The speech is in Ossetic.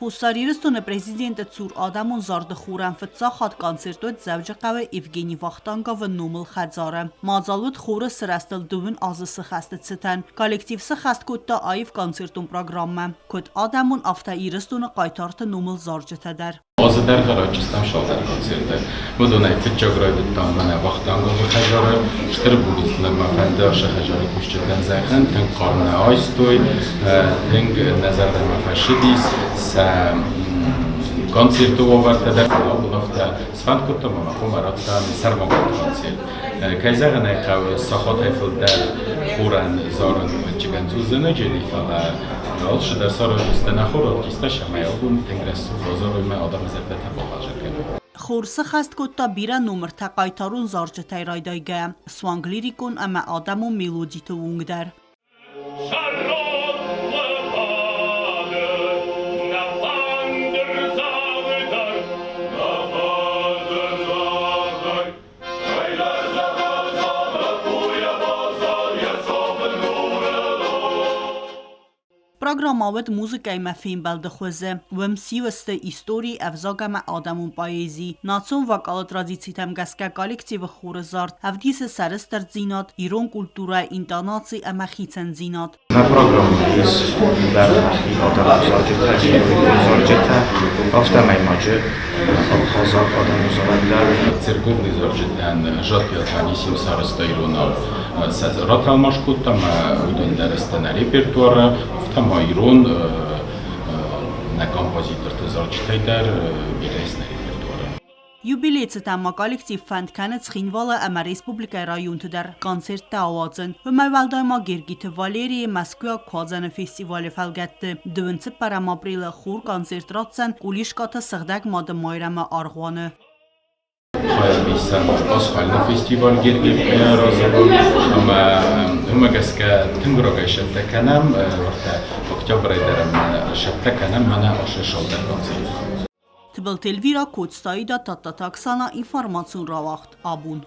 Хуссар Ирыстоны президенты цур адӕмон зарды хорӕн фыццаг хатт концерт уыд Дзӕуджыхъӕуы Евгений Вахтанговы номыл хӕдзары. Мадзал уыд хоры сырӕзтыл дыууын азы сыхӕсты цытӕн. Коллектив сыхӕст кодта аив концертон программӕ, куыд адӕмон, афтӕ Ирыстоны хъайтарты номыл зарджытӕ дӕр. Азы дӕргъы райдыдтам цалдӕр концерты. Уыдонӕй фыццаг райдыдтам мӕнӕ Вахтанговы хӕдзары. Стыр бузныг мӕ фӕнды ацы хӕдзары кусджытӕн зӕгъын, тынг хъарм нӕ айстой, тынг нӕ зӕрдӕмӕ фӕцыдис сӕ концерты уавӕртӕ дӕр. Абон афтӕ сфӕнд кодтам ӕмӕ хъуамӕ радтам сӕрмагонд концерт. Кӕй зӕгъын ӕй хъӕуы, сахатӕй фылдӕр хорӕн зарын чыгӕнцъуздзӕнӕджы, фӕлӕ алцыдӕр сараздзысты нӕ хоры артисттӕ, цӕмӕй абон тынг рӕсугъд базарой мӕ адӕмы зӕрдӕтӕ бахъазын кӕной. Хор сыхӕст кодта бирӕ номыртӕ хъайтарон зарджытӕй райдайгӕйӕ, суанг лирикон ӕмӕ адӕмон мелодиты онг дӕр. Программӕ уыд музыкӕимӕ фембӕлды хуызы. Уым сиу сты истори, ӕвзаг ӕмӕ адӕмон поэзи. Национ вокалы традицитӕм гӕсгӕ коллективы хоры зард ӕвдисы сӕрыстырдзинад, ирон культурӕйы интонаци ӕмӕ хицӕндзинад. Нӕ программӕйы ис фылдӕр нӕхи адӕмон зарджытӕ, зарджытӕ, афтӕмӕй маджы абхазаг адӕмон зарӕг дӕр. Церковный зарджытӕн Жатпиаты Анисим сарӕзта иронау сӕ ратӕлмац кодта ӕмӕ уыдон дӕр сты нӕ репертуары, афтӕ ма ирон нӕ композиторты зарджытӕй дӕр бирӕ ис нӕ репертуары. Юбилейцытӕ ма коллектив фӕнд кӕны Цхинвалы ӕмӕ республикӕйы районты дӕр концерттӕ ауадзын. Уымӕй уӕлдай ма Гергиты Валерийы Мӕскуыйаг куадзӕны фестивалы фӕлгӕтты дыууын цыппӕрӕм апрелы хур концерт ратдзӕн Къулискаты Сыгъдӕг Мады Майрӕмы аргъуаны. Хайадисӕн Пасхальный фестиваль Гергиевкӕйы аразӕг ӕмӕ уымӕ гӕсгӕ тынг рагӕй сӕттӕ кӕнӕм, уӕртӕ октябрӕй дӕр ӕмӕ сӕттӕ кӕнӕм мӕнӕ ацы сӕлдӕр концерт. Тыбылты Эльвира, Коцты Аида, Тадтаты Оксана, информацион рауагъд абон.